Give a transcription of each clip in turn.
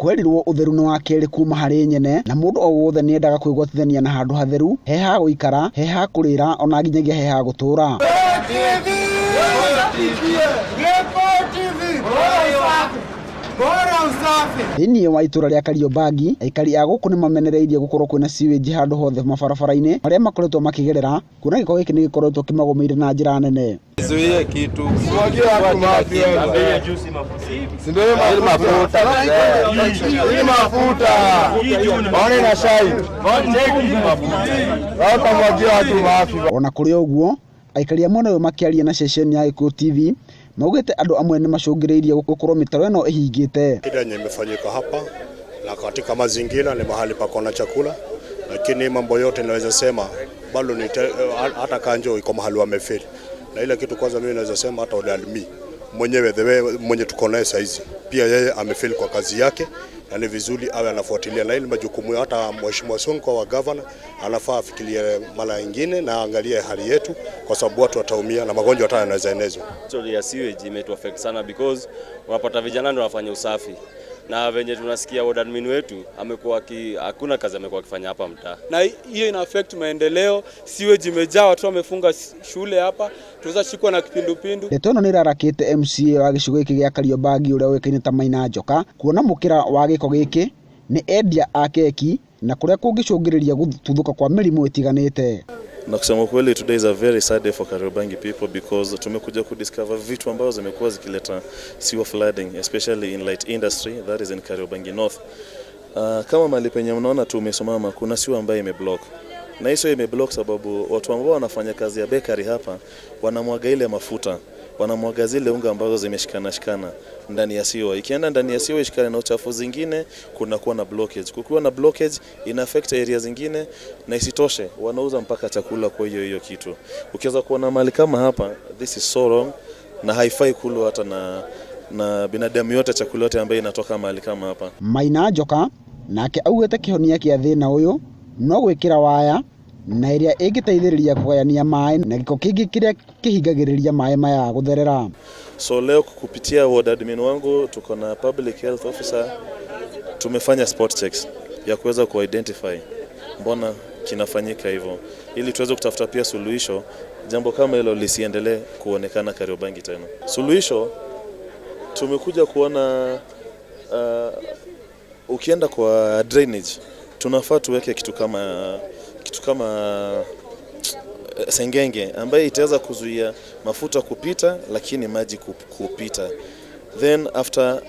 Kwerirwo ũtheru nĩ wa kerĩ kuma harĩ nyene na mũndũ o wothe nĩendaga kwĩgwatithania na handũ hatheru, he ha gũikara, he ha kũrĩra ona nginyagia he ha gũtũra. Thĩinĩ wa itũra rĩa Kariobangi, aikari a gũkũ nĩ mamenereirie gũkorwo kwĩna sewage handũ hothe mabarabara-inĩ marĩa makoretwo makĩgerera, kuona gĩko gĩkĩ nĩ gĩkoretwo kĩmagũmĩire na njĩra nene. Zuie kitu. Mwagie watu mafi wewe. Si ndio hiyo mafuta. Hii mafuta. One na shai. Wakamwagia watu mafi. Ona kũrĩ ũguo, aikari a mwena ũyũ makĩaria na ceceni ya Gĩkũyũ TV maugĩte andũ amwe nĩ macũngĩrĩirie gũkorwo mĩtaro ĩno ĩhingĩte. Shida yenye imefanyika hapa na katika mazingira ni mahali pako na chakula, lakini mambo yote naweza sema bado ni hata kanjo iko mahali wamefeli. Na ile kitu kwanza mimi naweza sema hata ward mwenyewe, the way mwenye tuko naye saizi, pia yeye amefeli kwa kazi yake, na ni vizuri awe anafuatilia na ile majukumu. Hata Mheshimiwa Sonko wa governor anafaa afikirie mara nyingine na angalie hali yetu, kwa sababu watu wataumia na magonjwa hata yanaweza enezwa. Story ya sewage imetu affect sana because unapata vijana ndio wanafanya usafi na venye tunasikia ward admin wetu amekuwa hakuna kazi amekuwa akifanya hapa mtaa, na hiyo ina affect maendeleo. Sewage imejaa, watu wamefunga shule hapa, tunaweza shikwa na kipindupindu. Ndeto ĩno nĩ ĩrarakĩte MCA wa gĩcigo gĩkĩ gĩa Kariobangi ũrĩa ũĩkaine ta Maina Njoka kuona mũkĩra wa gĩko gĩkĩ nĩ endia a keki na kũrĩa kũngĩcũngĩrĩria gũtuthũka kwa mĩrimũ ĩtiganĩte. Na kusema kweli, today is a very sad day for Kariobangi people because tumekuja kudiscover vitu ambazo zimekuwa zikileta sewer flooding, especially in light industry, that is in Kariobangi North. Kama mahali penye mnaona tumesimama, kuna sewer ambayo imeblock, na hiyo imeblock sababu watu ambao wanafanya kazi ya bakery hapa wanamwaga ile mafuta, wanamwaga zile unga ambazo zimeshikana shikana ndani ya sewer. Ikienda ndani ya sewer ishikane na uchafu zingine, kunakuwa na blockage. Kukiwa na blockage, ina affect area zingine, na isitoshe wanauza mpaka chakula kwa hiyo hiyo kitu. Ukiweza kuona mahali kama hapa, this is so wrong na haifai kulwa hata na binadamu yote, chakula yote ambayo inatoka mahali kama hapa. Maina Njoka nake augĩte kĩhonia kĩa thĩna ũyũ no gwĩkĩra waya na ĩrĩa ĩngĩteithĩrĩria kũgayania maĩ na gĩko kĩngĩ kĩrĩa kĩhingagĩrĩria maĩ maya gũtherera. So leo kupitia ward admin wangu, tuko na public health officer, tumefanya spot checks ya kuweza kuidentify mbona kinafanyika hivyo, ili tuweze kutafuta pia suluhisho, jambo kama hilo lisiendelee kuonekana Kariobangi tena. Suluhisho tumekuja kuona, ukienda kwa drainage tunafaa tuweke kitu kama sengenge ambaye itaweza kuzuia mafuta kupita, lakini maji kupita. Then after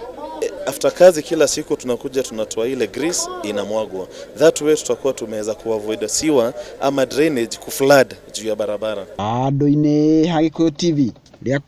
kazi kila siku tunakuja tunatoa ile grease inamwagwa. That way tutakuwa tumeweza kuavoid sewer ama drainage kuflood juu ya barabara. Handũ-inĩ ha Gĩkũyũ TV rĩa